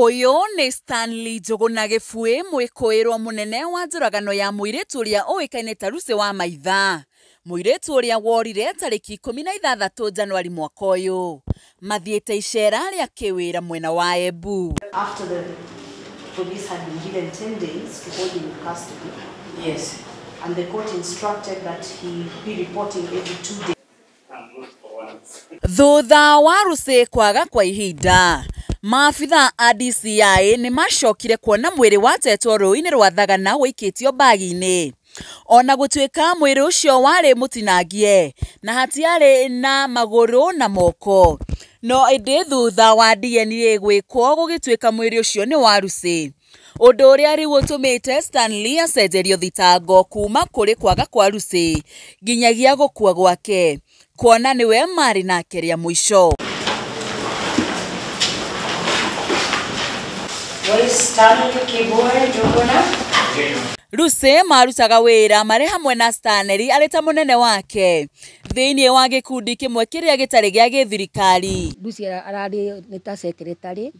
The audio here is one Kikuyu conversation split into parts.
Ũyũ nĩ Stanley Njũgũna Gĩbuĩ, mwĩkũĩrwo mũnene wa njũragano ya mũirĩtu ũrĩa ũĩkaine ta Lucy wa Maitha. Mũirĩtu ũrĩa worire tarĩki 16 Januari mwaka ũyũ. Mathiĩte icera rĩa kĩwĩra mwena wa Embu. After the police had been given 10 days to hold him in custody. Yes. And the court instructed that he be reporting every 2 days. Thutha wa Lucy kwaga kwa ihinda, maabitha a DCI nĩ macokire kuona mwĩrĩ watetwo rũĩ-inĩ rwa Thagana ũikĩtio mbagi-inĩ. Ona gũtuĩka mwĩrĩ ũcio warĩ mũtinangie na hatiarĩ na magũrũ na moko, no ĩndĩ thutha wa DNA gwĩkwo gũgĩtuĩka mwĩrĩ ũcio nĩ wa Lucy. Ũndũ ũrĩa rĩu ũtũmĩte Stanley acenjerio thitango kuma kũrĩ kwaga kwa Lucy nginyagia gũkua gwake, kuona nĩwe marĩ nake rĩa mũico. Lucy marutaga wĩra marĩ hamwe na Stanley arĩ ta mũnene wake thĩinĩ wa gĩkundi kĩmwe kĩrĩa gĩtarĩ gĩa gĩthirikari. Lucy ararĩ nĩ ta secretary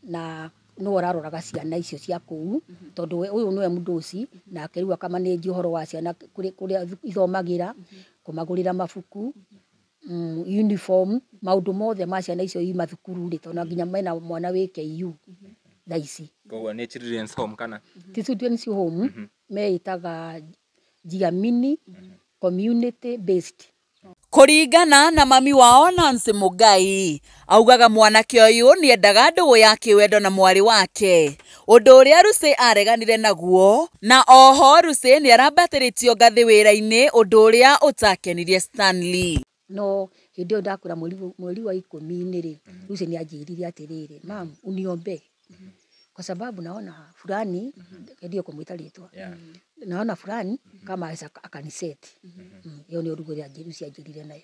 na nĩwe ũraroraga ciana icio cia kũu, tondũ ũyũ nĩwe mũndũci nake rĩu akamanĩnjia ũhoro wa ciana kũrĩa ithomagĩra, kũmagũrĩra mabuku, uniform, maũndũ mothe ma ciana icio i mathukuru rĩ, tondũ nginya mena mwana wĩ KU thaa ici. Koguo nĩ children's home kana? Ti children's home, meĩtaga Jiamini community based. Kũringana na mami wao Nancy Mugai, augaga mwanake ũyũ nĩendaga ndũgũ ya kĩwendo na mwarĩ wake, ũndũ ũrĩa Lucy areganire naguo, na oho Lucy nĩarambatĩrĩtio ngathĩ wĩra-inĩ, ũndũ ũrĩa ũtakenirie Stanley. No hĩndĩ ĩyo ndakwĩra mweri wa 10 rĩ, Lucy nĩanjĩrire atĩrĩrĩ, mam, uniombe kwa sababu naona fulani, ndio kumuita rĩtwa, naona fulani kama aweza akaniseti. Iyo nĩ ũrugo ũrĩa Lucy anjĩrire nayo,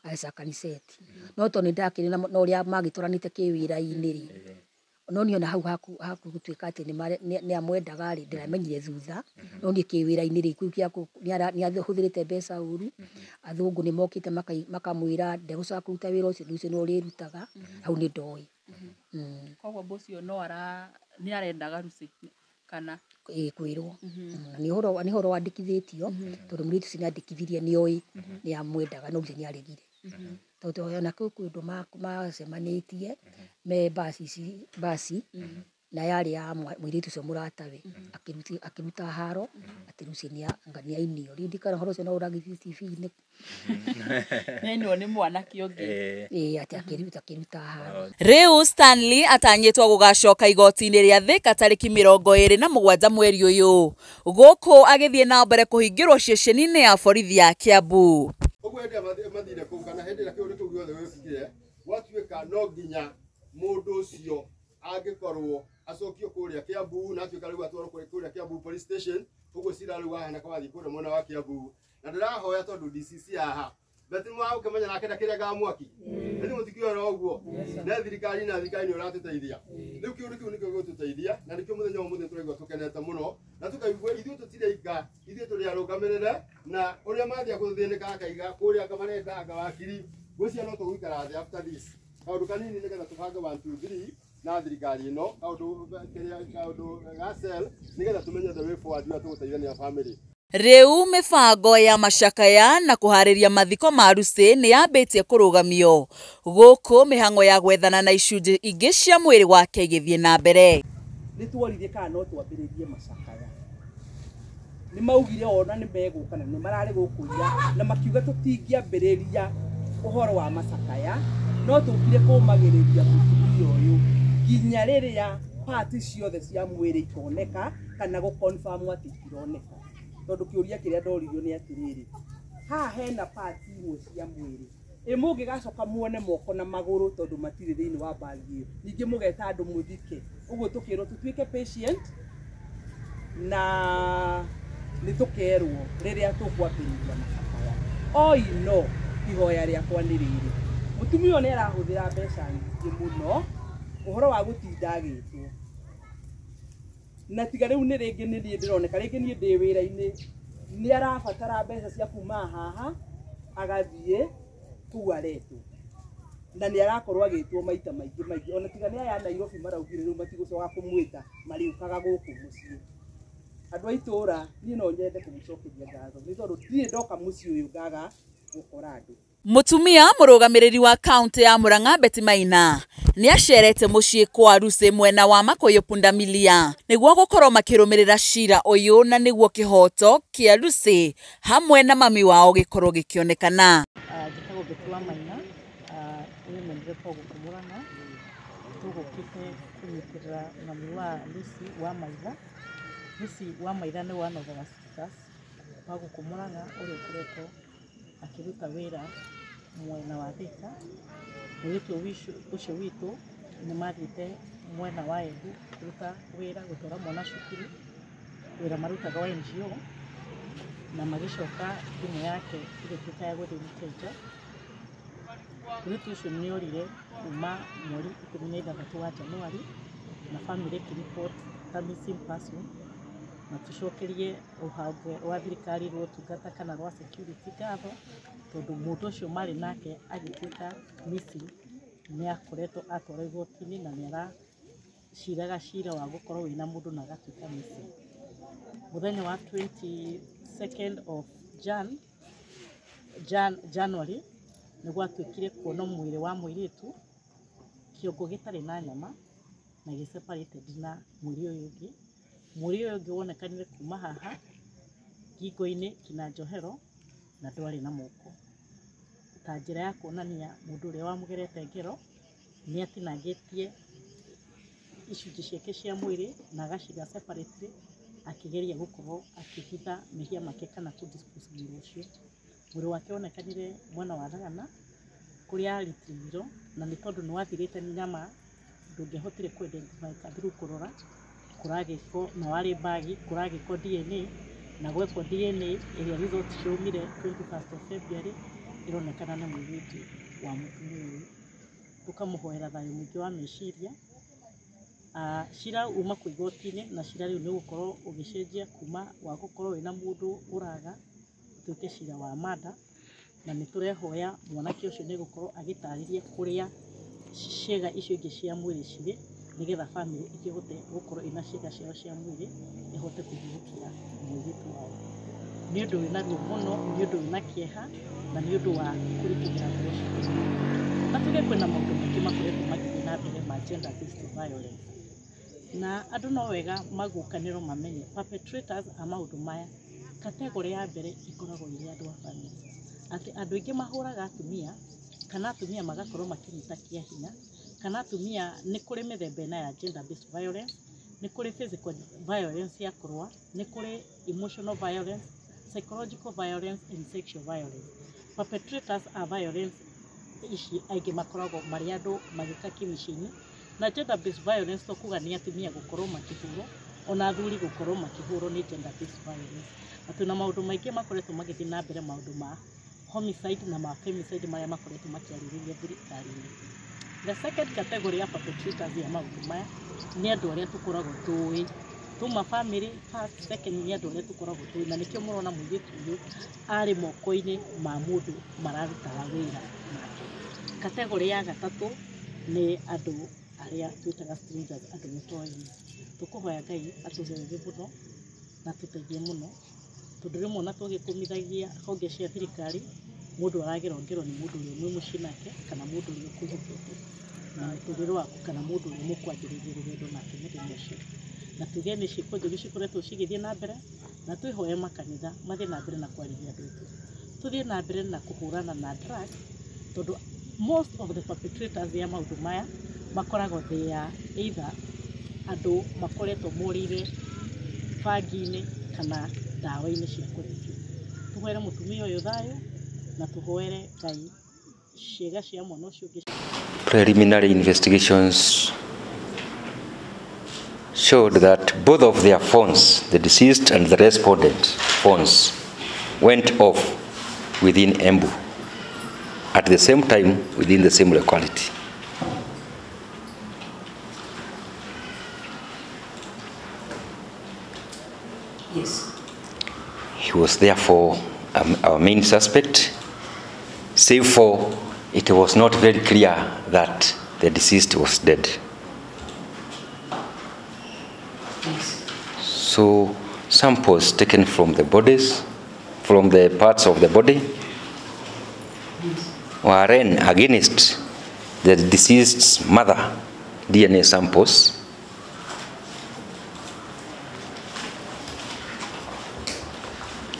aweza akaniseti. No tondũ nĩndakĩrĩ na ũrĩa magĩtũranĩte kĩwĩra-inĩ rĩ, no niĩ ona hau haku gũtuĩka atĩ nĩamwendaga rĩ, ndĩramenyire thutha. No niĩ kĩwĩra-inĩ rĩ, kĩu gĩa nĩahũthĩrĩte mbeca ũru, athũngũ nĩmokĩte makamwĩra ndegũcoka kũruta wĩra ũcio, Lucy nĩwe ũrĩrutaga, hau nĩ ndoĩ. Koguo ũcio no nĩarendaga Lucy kana? Ĩĩ, kwĩrwo. Na nĩ ũhoro wandĩkithĩtio, tondũ mũirĩtu ũcio nĩandĩkithirie nĩoĩ nĩamwendaga, no Lucy nĩaregire. Tondũ ona kwĩ kũndũ macemanĩtie me basi ici, basi, na yarĩ ya mũirĩtu ũcio mũratawe, akĩruta haro atĩ Lucy nĩainio. Rĩu ndikana ũhoro ũcio no ũragithio TV-inĩ. Nĩainwo nĩ mwanake ũngĩ. Ĩĩ, atĩ akĩruta haro. Rĩu Stanley atanyĩtwo gũgacoka igoti-inĩ rĩa Thika tarĩki 27 mweri ũyũ, gũkũ agĩthiĩ na mbere kũhingĩrwo ceceni-inĩ ya borithi ya Kiambu. Ũguo hĩndĩ ĩrĩa mathire kũu kana hĩndĩ ĩrĩa kĩũndũ kĩu gĩothe gwĩkire, gwatuĩka no nginya mũndũ ũcio angĩkorwo acokio kũrĩa Kiambu na atuĩka rĩu atwarwo kũrĩa Kiambu police station, ũguo cira rĩu wahana wathiĩ kũrĩa mwena wa Kiambu. Na ndĩrahoya tondũ DCC haha, Beti mwa ũkĩmenya nake ndakĩrengaga mwaki. Rĩu mũtikĩona ũguo. Ne thirikari na thirikari nĩ ũratũteithia. Rĩu kĩũndũ kĩu nĩkĩo gĩgũtũteithia, na nĩkĩo mũthenya wa ũmũthĩ tũraigua tũkenete mũno, na tũkaigua ithuĩ tũtirĩ ika, ithuĩ tũrĩ arũgamĩrĩre, na ũrĩa mathiĩ gũthĩnĩka akaiga kũrĩa anga marenda anga wakiri, ngwĩciria no tũgũikara thĩ after this. Kaũndũ kanini nĩgetha tũbange 1 2 3 na thirikari ĩno, kaũndũ kĩrĩa kaũndũ ga cell, nĩgetha tũmenye the way forward ũrĩa tũgũteithania family. Rĩu mĩbango ya macakaya na kũharĩria mathiko ma Lucy nĩ yambĩtie kũrũgamio, gũkũ mĩhang'o ya gwethana na icunjĩ ingĩ cia mwĩrĩ wake ĩgĩthiĩ na mbere. Nĩ tworirie kana no twambĩrĩrie macakaya. Nĩ maugire ona nĩ megũka na nĩ mararĩ gũkũ ira, na makiuga tũtingĩambĩrĩria ũhoro wa macakaya, no tũkire kũmagĩrĩria mũtumia ũyũ nginya rĩrĩa parts ciothe cia mwĩrĩ ikoneka kana gũ confirm atĩ itironeka. Tondũ kĩũria kĩrĩa ndoririo nĩ atĩrĩrĩ, haha hena parts imwe cia mwĩrĩ, ĩ mũngĩgacoka muone moko na magũrũ tondũ matirĩ thĩinĩ wa bagi ĩyo, ningĩ mũgeta andũ mũthike. Ũguo tũkĩrwo tũtuĩke patient na nĩ tũkerwo rĩrĩa tũkwambĩrĩria macakaya. Oi no, ihoya rĩakwa nĩ rĩrĩ, mũtumia ũyũ nĩ arahũthĩra mbeca nyingĩ mũno ũhoro wa gũtinda agĩtwo, na tiga rĩu nĩ rĩngĩ nĩ niĩ ndĩroneka, rĩngĩ niĩ ndĩ wĩra-inĩ, nĩ arabatara mbeca cia kuma haha agathiĩ kũu aretwo. Na nĩ arakorwo agĩtwo maita maingĩ maingĩ ona tiga nĩ aya Nairobi maraugire rĩu matigũcoka kũmwĩta marĩũkaga gũkũ mũciĩ. Andũ a itũũra niĩ no nyende kũmũcokeria ngatho nĩ tondũ ndirĩ ndoka mũciĩ ũyũ ngaga gũkora andũ. Mutumia mũrũgamĩrĩri wa kaunti ya Murang'a Betty Maina nĩ acerete mũciĩ kwa Lucy mwena wa Makuyu Pundamilia nĩguo gũkorwo makĩrũmĩrĩra cira ũyũ na nĩguo kĩhoto kĩa Lucy hamwe na mami wao gĩkorwo gĩkĩonekana. Njĩtagwo Betty wa Maina, women rep wa gũkũ Murang'a. Tũgũkĩte kũnyitĩrĩra mami wa Lucy wa Maitha. Lucy wa Maitha nĩ one of our sisters wa gũkũ Murang'a ũrĩa ũkoretwo akĩruta wĩra mwena wa Thika. Mũirĩtu ũcio witũ nĩ mathiĩte mwena wa Embu kũruta wĩra, gũtwara mwana cukuru, wĩra marutaga wa NGO, na magĩcoka thimũ yake ĩgĩtuĩka ya gũthiĩ mteja. Mũirĩtu ũcio nĩ orire kuma mweri 16 wa Januari na family ĩkĩripot ta missing person, na tũcokerie rũhonge rwa thirikari rwa ũtungata kana rwa security ngatho tondũ mũndũ ũcio marĩ nake agĩtuĩka missing nĩ akoretwo atwarwo igoti-inĩ na nĩ araciraga cira wa gũkorwo wĩna mũndũ na agatuĩka missing. Mũthenya wa 22nd of January nĩ gwatuĩkire kuona mwĩrĩ wa mũirĩtu kĩongo gĩtarĩ na nyama na gĩ separated na mwĩrĩ ũyũ ũngĩ. Mwĩrĩ ũyũ ũngĩ wonekanire kuma haha ngingo-inĩ kinya njohero na ndwarĩ na moko, ta njĩra ya kuonania mũndũ ũrĩa wamũgerete ngero nĩ atinangĩtie icunjĩ ciake cia mwĩrĩ na agaciga separately akĩgeria gũkorwo akĩhitha mehia make kana kũ dispose mwĩrĩ ũcio. Mwĩrĩ wake wonekanire mwena wa Thagana kũrĩa aritirwo, na nĩ tondũ nĩ wathirĩte nyama ndũngĩahotire kũ identify through kũrora kũragĩkwo na warĩ bagi kũragĩkwo DNA na gwekwo DNA ĩrĩa result ciaumire 21st of February ĩronekana nĩ mũirĩtu wa mũtumia ũyũ. Tũkamũhoera thayũ mũingĩ wa meciria. Cira uma kwĩ igoti-inĩ na cira rĩu nĩ ũgũkorwo ũgĩcenjia kuma wa gũkorwo wĩna mũndũ ũraga ũtuĩke cira wa murder, na nĩ tũrehoya mwanake ũcio nĩ gũkorwo agĩtarĩria kũrĩa ciĩga icio ingĩ cia mwĩrĩ cirĩ nĩgetha family ĩkĩhote gũkorwo ĩna ciĩga ciao cia mwĩrĩ ĩhote kũhurũkia mũirĩtu wao. Nĩ ũndũ wĩna ruo mũno, nĩ ũndũ wĩna kĩeha na nĩ ũndũ wa kũritũhĩra ngoro citũ. Na tuge kwĩna maũndũ maingĩ makoretwo magĩthiĩ na mbere ma gender based violence, na andũ no wega magukanĩrwo mamenye perpetrators a maũndũ maya category ya mbere ĩkoragwo ĩrĩ andũ a family, atĩ andũ aingĩ mahũraga atumia kana atumia magakorwo makĩnyita kĩa hinya, kana atumia nĩ kũrĩ mĩthemba ĩna ya gender based violence, nĩ kũrĩ physical violence ya kũrũa, nĩ kũrĩ emotional violence, psychological violence and sexual violence. Perpetrators a violence ici aingĩ makoragwo marĩ andũ magĩka kĩmĩciĩ-inĩ, na gender based violence to kuga nĩ atumia gũkorwo makĩhũrwo, ona athuri gũkorwo makĩhũrwo nĩ gender based violence. Na twĩna maũndũ maingĩ makoretwo magĩthiĩ na mbere, maũndũ ma homicide na ma femicide marĩa makoretwo makĩarĩrĩria thirikari-inĩ. The second category ya perpetrators ya maũndũ maya nĩ andũ arĩa tũkoragwo tũĩ tuma family first, second nĩ andũ arĩa tũkoragwo tũĩ, na nĩkĩo mũrona mũirĩtu ũyũ arĩ moko-inĩ ma mũndũ mararutaga wĩra nake. Category ya gatatũ nĩ andũ arĩa twĩtaga strangers, andũ mũtoĩ. Tũkũhoya Ngai atũhe ũũgĩ mũno na atũteithie mũno, tondũ rĩmwe ona tũgĩkũmithagia honge cia thirikari mũndũ aragerwo ngero nĩ mũndũ ũrĩa mwĩ mũciĩ nake kana mũndũ ũrĩa ũkwĩhokete na mũtũrĩre waku kana mũndũ ũrĩa mũkwanjĩrĩria rũgendo nake mũthenya ũcio. Na tuge nĩ ciĩko njũru cikoretwo cigĩthiĩ na mbere, na twĩhoe makanitha mathiĩ na mbere na kwarĩria andũ aitũ, tũthiĩ na mbere na kũhũrana na drugs, tondũ most of the perpetrators ya maũndũ maya makoragwo they are either andũ makoretwo morĩire bangi-inĩ kana ndawa-inĩ cia kũrebia. Tũhoere mũtumia ũyũ thayũ na tũhoere Ngai ciĩga cia mwana ũcio ũngĩ. Preliminary investigations showed that both of their phones, the deceased and the respondent phones, went off within Embu at the same time within the same locality. Yes. He was therefore our main suspect, save for It was not very clear that the deceased was dead. Yes. So samples taken from the bodies, from the parts of the body, Yes. were run against the deceased's mother DNA samples.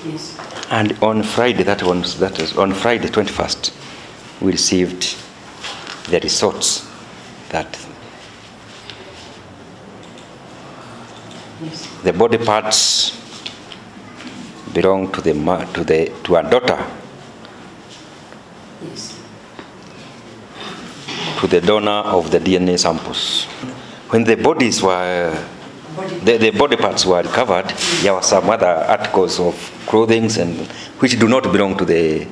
Yes. And on Friday, that was on Friday 21st, we received the results that Yes. the body parts belong to to a daughter. Yes. To the donor of the DNA samples. When the bodies were, the body parts were recovered, there were some other articles of clothing and which do not belong to the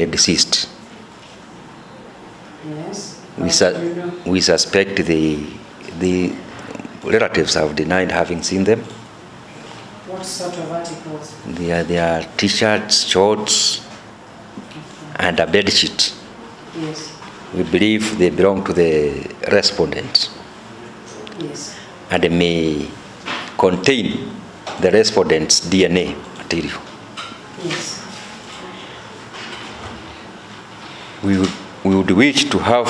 deceased. Yes. We suspect the relatives have denied having seen them. What sort of articles? They are t-shirts, shorts, and a bed sheet. Yes. We believe they belong to the respondents. Yes. And they may contain the respondent's DNA material. Yes. We would wish to have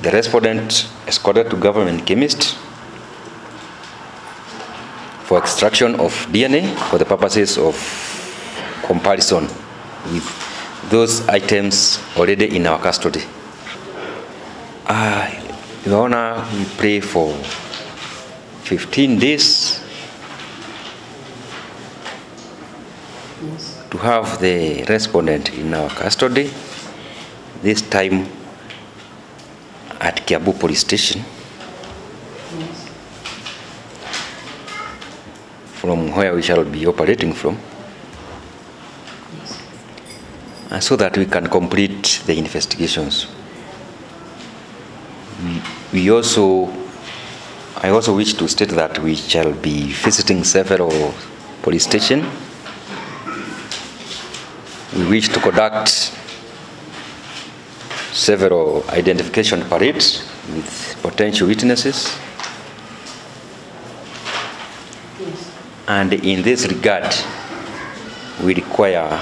the respondent escorted to government chemist for extraction of DNA for the purposes of comparison with those items already in our custody. Your Honor, we pray for 15 days. Yes. To have the respondent in our custody, this time at Kiambu Police Station. Yes. From where we shall be operating from. Yes. And so that we can complete the investigations. I also wish to state that we shall be visiting several police stations. We wish to conduct several identification parades with potential witnesses. Yes. And in this regard, we require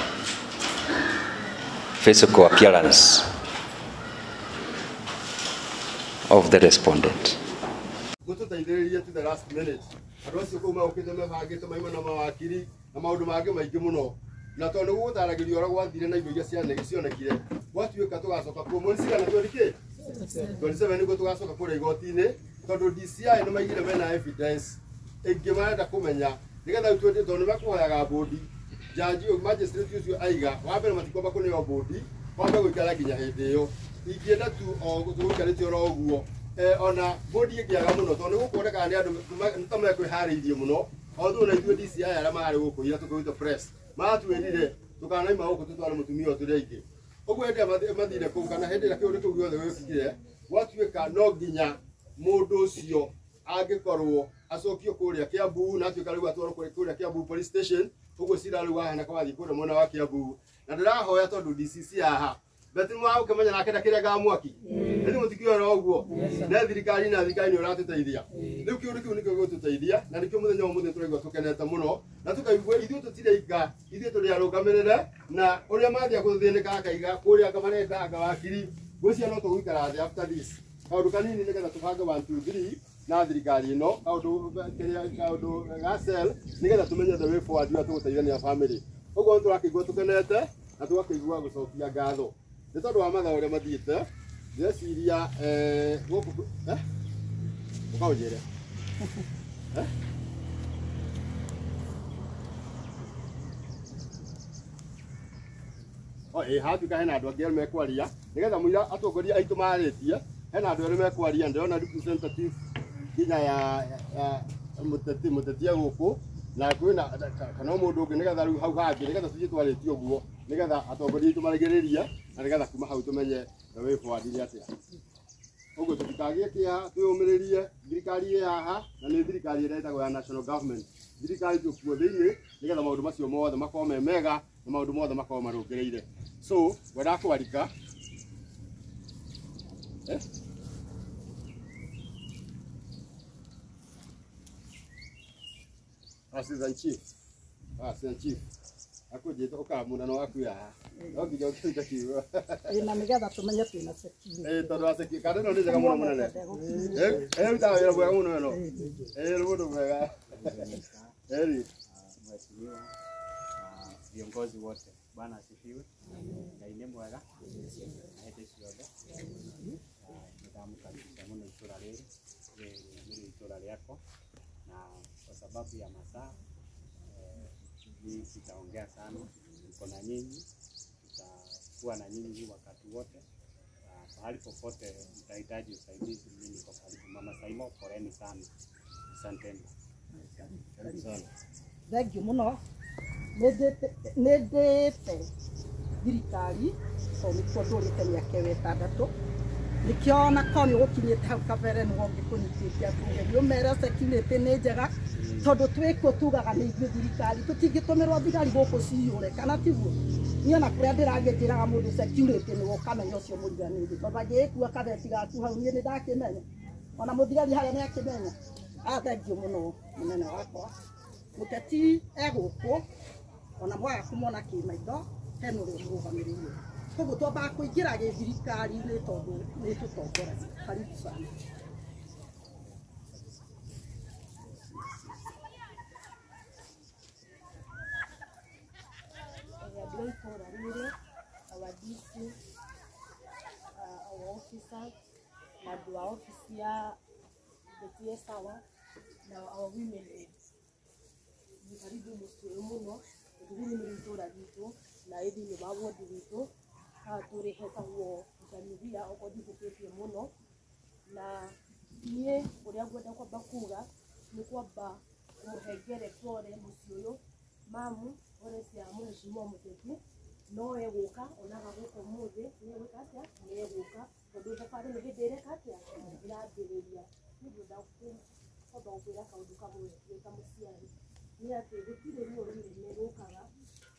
physical appearance of the respondent. To the last minute. Andũ acio kũu magũkĩte mebangĩte maima na mawakiri na maũndũ mangĩ maingĩ mũno. Na tondũ gũgũtaragĩrio ũrĩa gwathire na indo iria cionekire, gwatuĩka tũgacoka kuo mweri cigana 20 27 nĩguo tũgacoka kũrĩa igoti-inĩ, tondũ DCI nĩ maigire mena evidence ĩngĩ marenda kũmenya nĩgetha rĩu tondũ nĩmekũhoyaga bũndi jaji magistrate ũcio aiga wa mbere matikwamba kũneo bũndi kwambe gũikara nginya hĩndĩ ĩyo. Ingĩenda tu o tũgũikarĩte oro ũguo ona bũndi ĩngĩaga mũno tondũ nĩgũkuonekana nĩ andũ nĩ ta mekwĩharĩirie mũno. Although na ithuĩ DCI arĩa mararĩ gũkũ ira tũkĩruta press maratwĩrire tũkanaima gũkũ tũtware mũtumia ũyũ tũrĩ aingĩ. Ũguo hĩndĩ ĩrĩa mathire kũu kana hĩndĩ ĩrĩa kĩũndũ kĩu gĩothe gĩokire, gwatuĩka no nginya mũndũ ũcio angĩkorwo acokio kũrĩa Kiambu na atuĩka rĩu atwarwo kũrĩa Kiambu Police Station, ũguo cira rĩu wahana wathiĩ kũrĩa mwena wa Kiambu. Na ndĩrahoya tondũ DCC haha Beti mwagũkĩmenya nake ndakĩrengaga mwaki. Rĩu mũtikĩona ũguo. Ne thirikari na thirikari nĩ ũratũteithia. Rĩu kĩũndũ kĩu nĩkĩo gĩgũtũteithia na nĩkĩo mũthenya wa ũmũthĩ tũraigua tũkenete mũno na tũkaigua ithuĩ tũtirĩ inga, ithuĩ tũrĩ arũgamĩrĩre na ũrĩa mathiĩ gũthĩnĩka akaiga kũrĩa anga marenda anga wakiri ngwĩciria no tũgũikara thĩ after this kaũndũ kanini nĩgetha tũbange 1 2 3 na thirikari ĩno kaũndũ ga cell nĩgetha tũmenye the way forward ũrĩa tũgũteithania family. Ũguo nĩtũrakĩigua tũkenete na tũgakĩigua gũcokia ngatho nĩ tondũ wa mathaa ũrĩa mathiĩte. Ndĩreciria gũkũ ũkaũnjĩre hatuĩka hena andũ angĩ mekwaria nĩgetha mũira atongoria aitũ marĩtie hena andũ erĩ mekwaria. Ndĩrona representative nginya ya mũteti gũkũ na kwĩna kana mũndũ ũngĩ nĩgetha rĩu hau hangĩ nĩgetha tũthiĩ twarĩtie ũguo nĩgetha atongoria aitũ marigĩrĩrie na nĩgetha kuma hau tũmenye the way forward nĩ atĩa. Ũguo tũtikagĩe kĩeha, twĩyũmĩrĩrie. Thirikari ĩ haha na nĩ thirikari ĩrĩa ĩtagwo ya national government, thirikari tũkuo thĩinĩ nĩgetha maũndũ macio mothe makorwo me mega na maũndũ mothe makorwo marũngĩrĩire. So wenda kwarika eh Assistant chief. Assistant chief. Akujita ukamuna waku ya. No nginya ũkĩruta kiugo. Ĩ na nĩgetha tũmenye twĩna security. Ĩ tondũ wa security kana no nĩ njega mũno mũnene. Ĩ ruta wĩra mwega mũno ĩno. Ĩ nĩ mũndũ mwega. Eri. Mheshimiwa viongozi wote, Bwana asifiwe. Ngai nĩ mwega na hĩndĩ ciothe. Nĩndamũkaribisha mũno itũra rĩrĩ, rĩrĩ nĩ itũra rĩakwa, na kwa sababu ya masaa mimi sitaongea sana. Niko na nyinyi, tutakuwa na nyinyi wakati wote. Pahali popote mtahitaji usaidizi, mimi niko karibu. Mama Saimo, poleni sana, asanteni. Karibu sana. Thank you muno. Nĩ ndĩte thirikari tondũ nĩkuo ndũrĩte mĩaka ĩyo ĩtandatũ, nĩkĩo ona korwo nĩ ũgũkinyĩte hau kabere nĩwe ũngĩkũnyitĩte andũ ũmere security nĩ njega, tondũ twĩkuo tugaga nĩ ithuĩ thirikari, tũtingĩtũmĩrwo thigari gũkũ ciyũre, kana tiguo? Niĩ ona kũrĩa ndĩrathiĩ njĩraga mũndũ security nĩwe ũkamenya ũcio mũriganĩrie, tondũ angĩgĩkua kabeti gaku hau niĩ nĩndakĩmenya, ona mũthigari harĩa nĩakĩmenya. Thank you mũno mũnene wakwa. Mũteti egũkũ ona mwaga kũmona kĩmaitho hena ũrĩa ũmũrũgamĩrĩire, koguo twambaga kũingĩra gĩthirikari-inĩ tondũ nĩ tũtongoragia. Karibu sana. Andũ a itũra rĩrĩ, our DC, our officers, na andũ a obici ya Betty Sawa na our women aids. Nĩ karibu mũciĩ ũyũ mũno, tondũ rĩrĩ nĩ itũra ritũ na ĩ thĩinĩ wa wodi witũ. Haha tũrĩ hetagwo Jamiria, okorwo ndihũkĩtie mũno. Na niĩ ũrĩa ngwenda kwamba kuga nĩ kwamba kũmũhengere pole mũciĩ ũyũ. Mamu pole cia mheshimiwa mũteti, no egũka onaga gũkũ ũmũthĩ, nĩ egwĩka atĩa? Nĩ egũka, tondũ thabarĩ nĩ hĩndĩ ĩreka atĩa? Ĩrambĩrĩria. Niĩ ngwenda kwamba gũkwĩra kaũndũ kamwe wĩ ta mũciari, nĩ atĩ gũtirĩ ruo rũnene rũkaga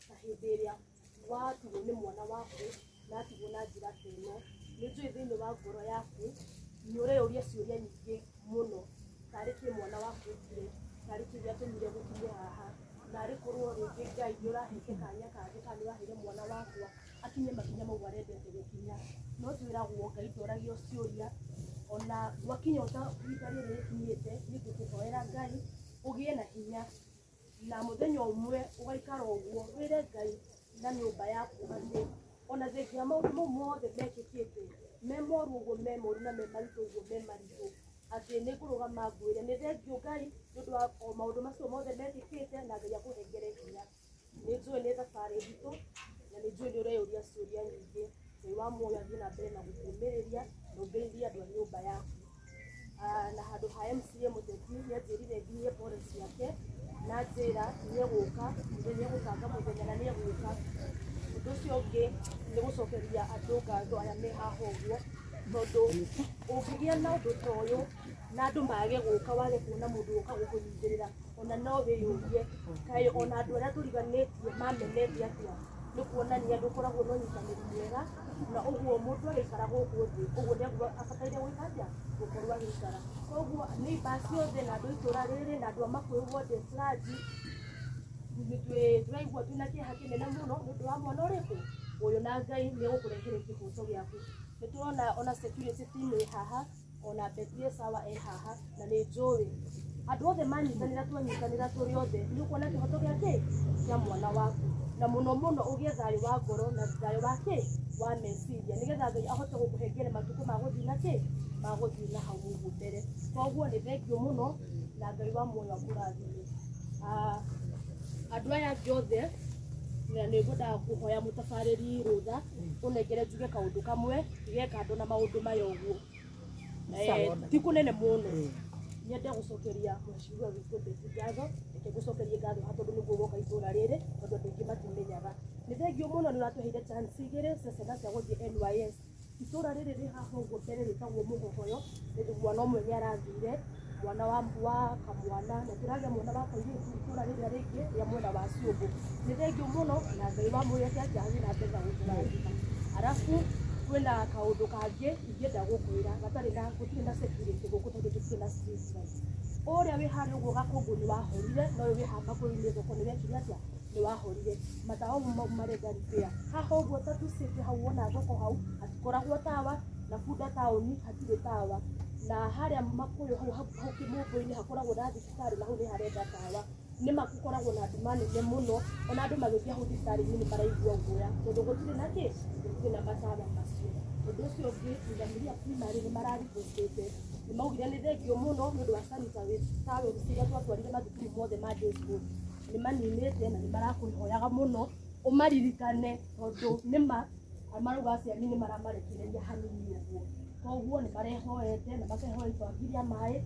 ta hĩndĩ ĩrĩa watigwo nĩ mwana waku na atigwo na njĩra ta ĩno. Nĩ njũĩ thĩinĩ wa ngoro yaku nĩ ũreyũria ciũria nyingĩ mũno, tarĩ kĩ mwana waku ekire, tarĩ kĩ gĩatũmire gũkinye haha, narĩ korwo rĩngĩ Ngai nĩ ũrahete kanya kangĩ kana nĩ ũraheire mwana wakwa akinye makinya mau arendete gũkinya. No twĩragwo Ngai ndoragio ciũria, ona gwakinya ũta ihinda rĩrĩ rĩkinyĩte, niĩ ngũkũhoera Ngai ũgĩe na hinya, na mũthenya ũmwe ũgaikara ũguo wĩre Ngai na nyũmba yaku atĩ ona thengia maũndũ mau mothe mekĩkĩte me moru ũguo me moru na me maritũ ũguo me maritũ, atĩ nĩ ngũrũgama ngwĩre nĩ thengiũ Ngai nĩ ũndũ wa o maũndũ macio mothe mekĩkĩte, na Ngai akũhengere hinya. Nĩ njũĩ nĩ thabarĩ nditũ na nĩ njũĩ nĩ ũreyũria ciũria nyingĩ. Ngai wa muoyo athiĩ na mbere na gũkũũmĩrĩria na ũmbĩrĩrie andũ a nyũmba yaku. Na handũ ha MCA mũteti nĩ anjĩrire nginyie pole ciake, na njĩra nĩ egũka, nĩ egũbanga mũthenya na nĩ egũka. Ũndũ ũcio ũngĩ nĩ gũcokeria andũ ngatho aya me haha ũguo, tondũ ũngĩgĩa na ũndũ ta ũyũ na andũ mage gũka, wage kuona mũndũ ũka gũkũnyitĩrĩra, ona no wĩyũrie kaĩ ona andũ arĩa tũriganĩtie mamenete atĩa. Nĩ kuonania andũ ũkoragwo na ũnyitanĩri mwega, na ũguo mũndũ agĩikara gũkũ thĩ ũguo nĩguo abataire gwĩka atĩa? Gũkorwo agĩikara. Koguo neighbours othe na andũ a itũra rĩrĩ na andũ a Makũyũ ward at large, tũraigua twĩna kĩeha kĩnene mũno nĩ ũndũ wa mwana ũrĩkũ ũyũ, na Ngai nĩ egũkũrehere kĩhoto gĩaku. Nĩ tũrona ona security team ĩ haha, ona Betty Sawa ĩ haha, na nĩ njũĩ andũ othe manyitanĩra, twanyitanĩra tũrĩ othe, nĩ ũkuona kĩhoto gĩa kĩ? Kĩa mwana waku. Na mũno mũno ũgĩe thayũ wa ngoro na thayũ wa kĩ? Wa meciria, nĩgetha Ngai ahote gũkũhengere matukũ ma gũthiĩ na kĩ? Ma gũthiĩ na hau ũguo mbere. Koguo nĩ thengiũ mũno na Ngai wa muoyo akũrathime. Andũ aya angĩ othe na nĩ ngwendaga kũhoya mũtabarĩri rũtha ũnengere njuge kaũndũ kamwe ge kando na maũndũ maya ũguo, ti kũnene mũno. Nyende gũcokeria mheshimiwa witũ Betty ngatho, reke ngũcokerie ngatho haha tondũ nĩguo woka itũra rĩrĩ, tondũ andũ aingĩ matimenyaga. Nĩ thengiũ mũno nĩ ũratũheire chance igĩrĩ cia ciana cia gũthiĩ NYS. Itũra rĩrĩ rĩ haha ũguo mbere rĩtagwo Mũhohoyo, mwana ũmwe nĩ arathire Mwana wa kamwana na tũragĩa mwana wa kairĩtu itũra rĩrĩa rĩngĩ rĩa mwena wa Ciũngũ. Nĩ thengiũ mũno na Ngai wa mwĩre atĩ athiĩ na mbere na gũtũrathima. Arabu kwĩna kaũndũ kangĩ ingĩenda gũkwĩra gatarĩ na gũtirĩ na security gũkũ tondũ tũtirĩ na street light. Ũrĩa wĩ harĩa ũguo Gakũngũ nĩ wahorire, na ũyũ wĩ haha Makũyũ-inĩ thoko nĩ wekire atĩa? Nĩ wahorire. Matawa mau marenda repair. Haha ũguo Tatu City hau wona thoko hau hatikoragwo tawa, na Bunda taũni hatirĩ tawa, na harĩa Makũyũ hau hau Kĩmũmbũ-inĩ hakoragwo na thibitarĩ na hau nĩ harenda tawa. Nĩ ma gũkoragwo na nduma nene mũno, ona andũ magĩthiĩ hau thibitarĩ-inĩ nĩ maraigua guoya tondũ gũtirĩ na kĩ, gũtirĩ na matawa macio. Ũndũ ũcio ũngĩ, Thamiria Primary nĩ mararibotĩte, nĩ maugire nĩ thengiũ mũno nĩ ũndũ wa sanitary towels iria twatwarire mathukuru mothe ma day school. Nĩ maninĩte na nĩ marakũhoyaga mũno ũmaririkane tondũ nĩma marauga aciari nĩ maramarekereria hanini ũguo. Koguo nĩ marehoete na makehoya ibangi rĩa maĩ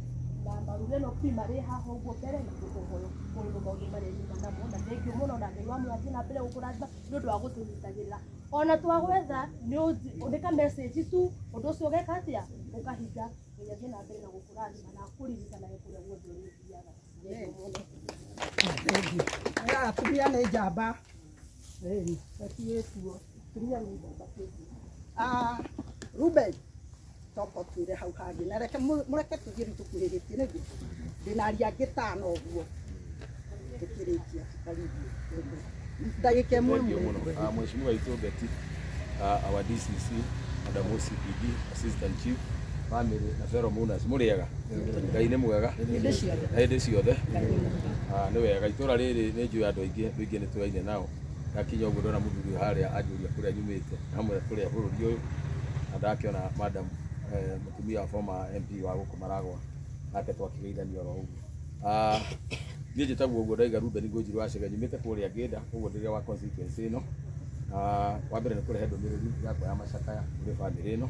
na maruge no primary haha ũguo mbere na gũkũhoya kũrĩ maũndũ marĩa nyuma namo. Na thengiũ mũno na Ngai wa muoyo athiĩ na mbere gũkũrathima nĩ ũndũ wa gũtũnyitagĩrĩra. Ona twagwetha nĩ ka message tu ũndũ ũcio ũgeka atĩa? Ũkahinga. Ngai athiĩ na mbere na gũkũrathima na akũririkanage kũrĩa guothe ũrĩthiaga. Thengiũ mũno. Atumia nĩ njamba. Ĩĩ, atumia nĩ njamba. Ruben, toko twĩre hau hangĩ na reke mũreke tũthiĩ rĩu tũkuhĩrĩtie nĩguo ndĩna aria angĩ tano ũguo tũkĩrĩkia. Karibu ndagĩka ĩmwe. Mũno Mheshimiwa witũ Betty, our DCC, Madam OCPD, Assistant Chief, family na fellow mourners, mũrĩega? Ngai nĩ mwega hĩndĩ ciothe. Nĩ wega itũra rĩrĩ nĩ njũĩ andũ aingĩ, andũ aingĩ nĩ tũraine nao. Ndakinya ũguo ndona mũthuri ũyũ harĩa anjũria kũrĩa nyumĩte, hamwe kũrĩa bũrũri ũyũ, na ndakĩona madam mũtumia wa former MP wa gũkũ Maragwa, nake twakĩgeithania oro ũguo. Niĩ njĩtagwo ũguo ndaiga Ruben Ngũnjiri wa Chege, nyumĩte kũrĩa Ngĩnda, koguo ndĩrĩa wa constituency ĩno. Wa mbere nĩ kũrehe ndũmĩrĩri yakwa ya macakaya kũrĩ bamĩrĩ ĩno,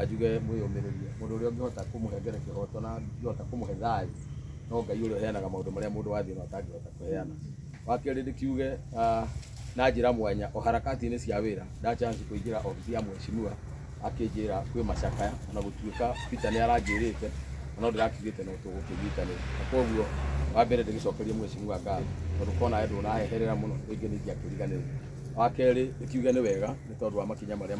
njuge mwĩyũmĩrĩrie. Mũndũ ũrĩa ũngĩhota kũmũhengere kĩhoto na ũngĩhota kũmũhe thayũ no Ngai ũrĩa ũheanaga maũndũ marĩa mũndũ wa thĩ ĩno atangĩhota kũheana. Wa kerĩ ndĩkiuge na njĩra mwanya o harakati-inĩ cia wĩra nda chance kũingĩra obici ya mheshimiwa akĩnjĩra kwĩ macakaya, ona gũtuĩka Peter nĩ aranjĩrĩte no ndĩrakiugĩte no tũgũkĩnyitanĩra. Na koguo wa mbere ndĩgĩcokerie mheshimiwa ngatho tondũ kona we ndũnaheherera mũno rĩngĩ nĩ ingĩakĩriganĩrwo. Wa kerĩ ndĩkiuge nĩ wega nĩ tondũ wa makinya marĩa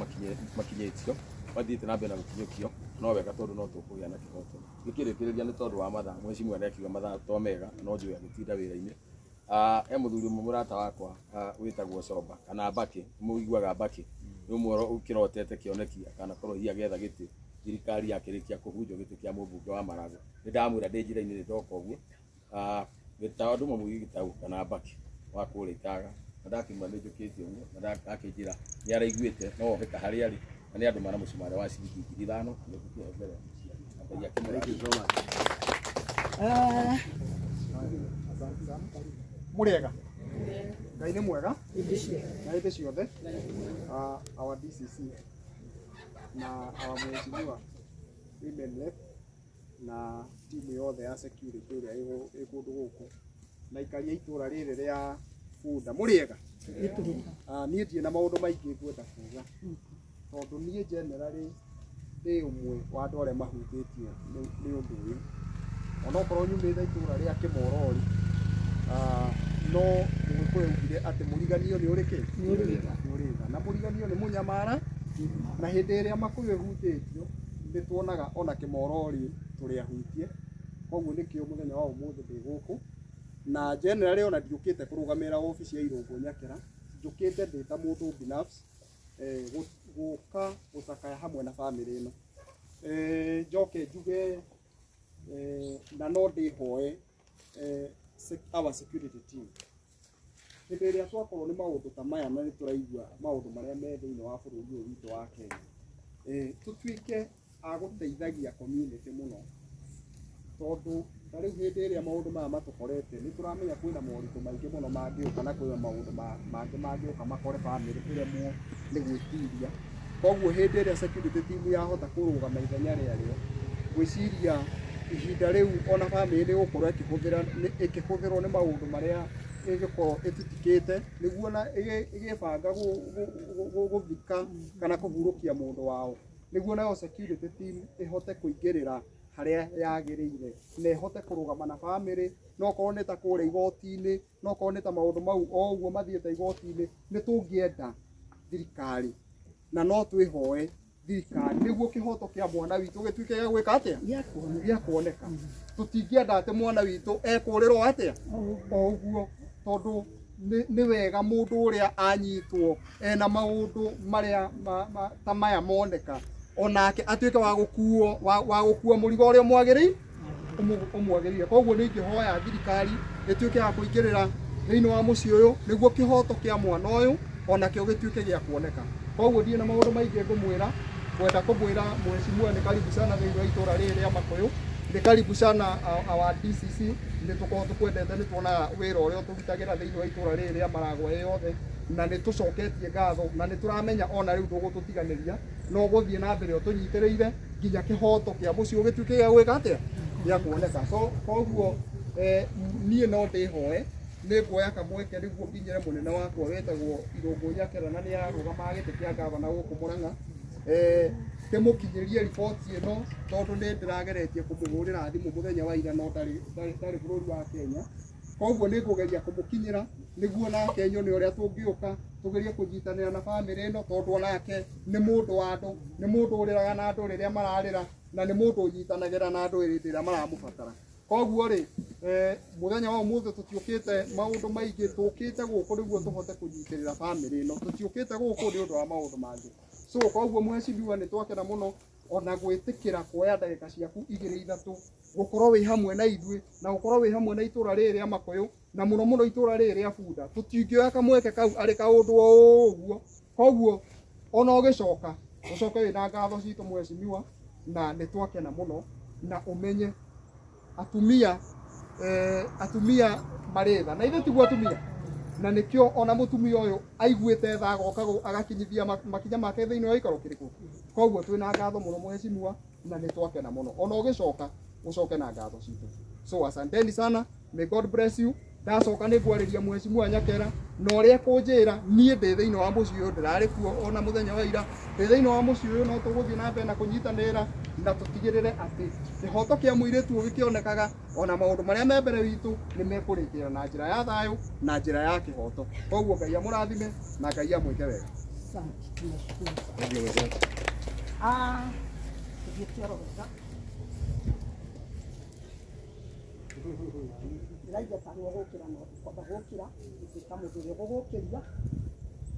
makinyĩtio mathiĩte na mbere na gũkinyũkio, no wega tondũ no tũkũgĩa na kĩhoto. Ngĩkĩrĩkĩrĩria nĩ tondũ wa mathaa, mheshimiwa nĩ akiuga mathaa to mega no njũĩ agĩtinda wĩra-inĩ. He mũthuri ũmwe mũrata wakwa wĩtagwo Comba kana Mbakĩ, mũiguaga Mbakĩ, nĩ ũmwe ũkĩrotete kĩoneki akanakorwo hihi agĩetha gĩtĩ thirikari yakĩrĩkia kũhunjwo gĩtĩ kĩa mũmbunge wa Maragwa. Nĩ ndamwĩra ndĩ njĩra-inĩ nĩ ndoka ũguo, gĩtaũ andũ mamũĩ gĩtaũ kana Mbakĩ wa kũrĩa Itaga, na ndakĩmwĩra nĩ njũkĩte ũguo na akĩnjĩra nĩ araiguĩte no oheka harĩa arĩ na nĩ andũ mana mũcumarĩ wa ciringi 5,000 nĩ ngũkĩhengere mũciari. Ngai akĩmũrathime. Mũrĩega? Ngai nĩ mwega na hĩndĩ ciothe. Our DCC na our mheshimiwa women rep na timu yothe ya security ĩrĩa ĩ kũndũ gũkũ na aikari a itũra rĩrĩ rĩa Bunda, mũrĩega? Niĩ ndirĩ na maũndũ maingĩ ngwenda kuga tondũ niĩ generally ndĩ ũmwe wa andũ arĩa mahutĩtio nĩ ũndũ ũyũ, onokorwo nyumĩte itũra rĩa Kĩmorori, no Mũgĩkũyũ augire atĩ mũriganio nĩ ũrĩ kĩ? Nĩ ũrĩ tha. Na mũriganio nĩ mũnyamara, na hĩndĩ ĩrĩa Makũyũ ĩhutĩtio nĩ tuonaga ona Kĩmorori tũrĩ ahutie, koguo nĩkĩo mũthenya wa ũmũthĩ ndĩ gũkũ. Na generally ona ndiũkĩte kũrũgamĩrĩra obici ya Irũngũ Nyakĩra, njũkĩte ndĩ ta mũndũ binafsi gũka gũcakaya hamwe na bamĩrĩ ĩno. Njoke njuge na no ndĩhoe our security team hĩndĩ ĩrĩa twakorwo nĩ maũndũ ta maya na nĩ tũraigua maũndũ marĩa me thĩinĩ wa bũrũri ũyũ witũ wa Kenya, tũtuĩke a gũteithagia community mũno, tondũ ta rĩu hĩndĩ ĩrĩa maũndũ maya matũkorete nĩ tũramenya kwĩna moritũ maingĩ mũno mangĩũka na kwĩna maũndũ mangĩ mangĩũka makore bamĩrĩ ĩremwo nĩ gwĩtiria. Koguo hĩndĩ ĩrĩa security team yahota kũrũgama ithenya rĩarĩo, ngwĩciria ihinda rĩu ona bamĩrĩ nĩ ĩgũkorwo ĩkĩhũthĩrwo nĩ maũndũ marĩa ĩgĩkorwo ĩtitikĩte nĩguo na ĩgĩbanga gũthika kana kũhurũkia mũndũ wao, nĩguo nayo security team ĩhote kũingĩrĩra harĩa yagĩrĩire na ĩhote kũrũgama na bamĩrĩ, no korwo nĩ ta kũrĩa igoti-inĩ, no korwo nĩ ta maũndũ mau o ũguo mathiĩte igoti-inĩ. Nĩ tũngĩenda thirikari na no twĩhoe thirikari nĩguo kĩhoto kĩa mwana witũ gĩtuĩke gĩa gwĩka atĩa, gĩa kuoneka. Tũtingĩenda atĩ mwana witũ ekũrĩrwo atĩa o ũguo, tondũ nĩ wega mũndũ ũrĩa anyitwo ena maũndũ marĩa ta maya moneka onake atuĩke wa gũkuo wa gũkua mũrigo ũrĩa mwagĩrĩire ũmwagĩrĩire. Koguo nĩ ingĩhoya thirikari ĩtuĩke ya kũingĩrĩra thĩinĩ wa mũciĩ ũyũ nĩguo kĩhoto kĩa mwana ũyũ onakĩo gĩtuĩke gĩa kuoneka. Koguo ndirĩ na maũndũ maingĩ ngũmwĩra, kwenda kũmwĩra mheshimiwa nĩ karibu sana thĩinĩ wa itũra rĩrĩ rĩa Makũyũ, nĩ karibu sana our DCC, nĩ tũkoragwo tũkwendete, nĩ tuonaga wĩra ũrĩa ũtũrutagĩra thĩinĩ wa itũra rĩrĩ rĩa Maragwa yothe, na nĩ tũcoketie ngatho na nĩ tũramenya ona rĩu ndũgũtũtiganĩria, no gũthiĩ na mbere ũtũnyitĩrĩire nginya kĩhoto kĩa mũciĩ ũgĩtuĩke gĩa gwĩka atĩa, gĩa kuoneka. So koguo niĩ no ndĩhoe nĩ nguoya kamweke nĩguo nginyĩre mũnene wakwa wetagwo Irũngũ Nyakera, na nĩ ararũgamaga gĩtĩ kĩa gavana gũkũ Murang'a, ndĩmũkinyĩrie riboti ĩno tondũ nĩ ndĩrageretie kũmũhũrĩra thimũ mũthenya wa ira no ndarĩ bũrũri wa Kenya. Koguo nĩ ngũgeria kũmũkinyĩra nĩguo nake nyone ũrĩa tũngĩũka tũgerie kũnyitanĩra na bamĩrĩ ĩno, tondũ onake nĩ mũndũ wa andũ, nĩ mũndũ ũrĩraga na andũ rĩrĩa mararĩra, na nĩ mũndũ ũnyitanagĩra na andũ hĩndĩ ĩrĩa maramũbatara. Koguo rĩ, mũthenya wa ũmũthĩ tũtiũkĩte maũndũ maingĩ, tũkĩte gũkũ nĩguo tũhote kũnyitĩrĩra bamĩrĩ ĩno, tũtiũkĩte gũkũ nĩ ũndũ wa maũndũ mangĩ. So koguo mheshimiwa nĩ twakena mũno ona gwĩtĩkĩra kuoya ndagĩka ciaku igĩrĩ ithatũ gũkorwo wĩ hamwe na ithuĩ na gũkorwo wĩ hamwe na itũra rĩrĩ rĩa Makũyũ na mũno mũno itũra rĩrĩ rĩa Bunda. Tũtingĩoya kamweke kau arĩ kaũndũ o ũguo. Koguo ona ũgĩcoka ũcoke wĩna ngatho citũ mheshimiwa, na nĩ twakena mũno, na ũmenye atumia atumia marĩ tha na ithuĩ tiguo atumia, na nĩkĩo ona mũtumia ũyũ aiguĩte tha agoka agakinyithia makinya make thĩinĩ wa gĩikaro kĩrĩkũ. Koguo twĩna ngatho mũno mheshimiwa, na nĩ twakena mũno ona ũgĩcoka ũcoke na ngatho citũ. So asanteni sana, may God bless you. Ndacoka nĩ ngwarĩria mheshimiwa Nyakera na ũrĩa ekũnjĩra niĩ ndĩ thĩinĩ wa mũciĩ ũyũ, ndĩrarĩ kuo ona mũthenya wa ira, ndĩ thĩinĩ wa mũciĩ ũyũ, no tũgũthiĩ na mbere na kũnyitanĩra na tũtigĩrĩre atĩ kĩhoto kĩa mũirĩtu ũyũ gĩkĩonekaga, ona maũndũ marĩa me mbere witũ nĩ mekũrĩkĩra na njĩra ya thayũ na njĩra ya kĩhoto. Koguo Ngai amũrathime na Ngai amwĩke wega. Asante, tunashukuru sana. Tũthiĩte oro wega. Ndĩraigua tarĩ gũkĩra no kwamba gũkĩra gũtuĩka mũndũ ũrĩa ũgũgũkĩria,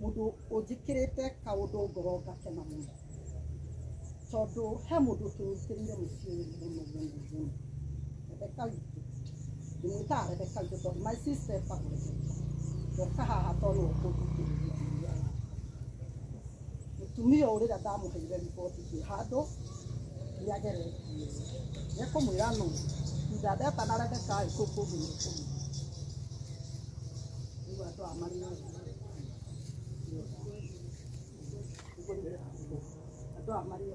mũndũ ũnjĩkĩrĩte kaũndũ ngoro ngakena mũno, tondũ he mũndũ ũtũnyitĩrĩire mũciĩ ũyũ mũno mũno mũno, Rebecca witũ. Ndĩmwĩtaga Rebecca witũ tondũ my sister etagwo Rebecca. Ndoka haha tondũ nĩwe ũkũndutĩrĩria iria yakwa. Mũtumia ũyũ rĩrĩa ndamũheire riboti ndĩ handũ nĩageretie, nĩekũmwĩra nũ thutha ndetana Rebecca ĩ kũu kũngĩ nĩekũmwĩra. Rĩu andũ aya marĩ na andũ aya marĩ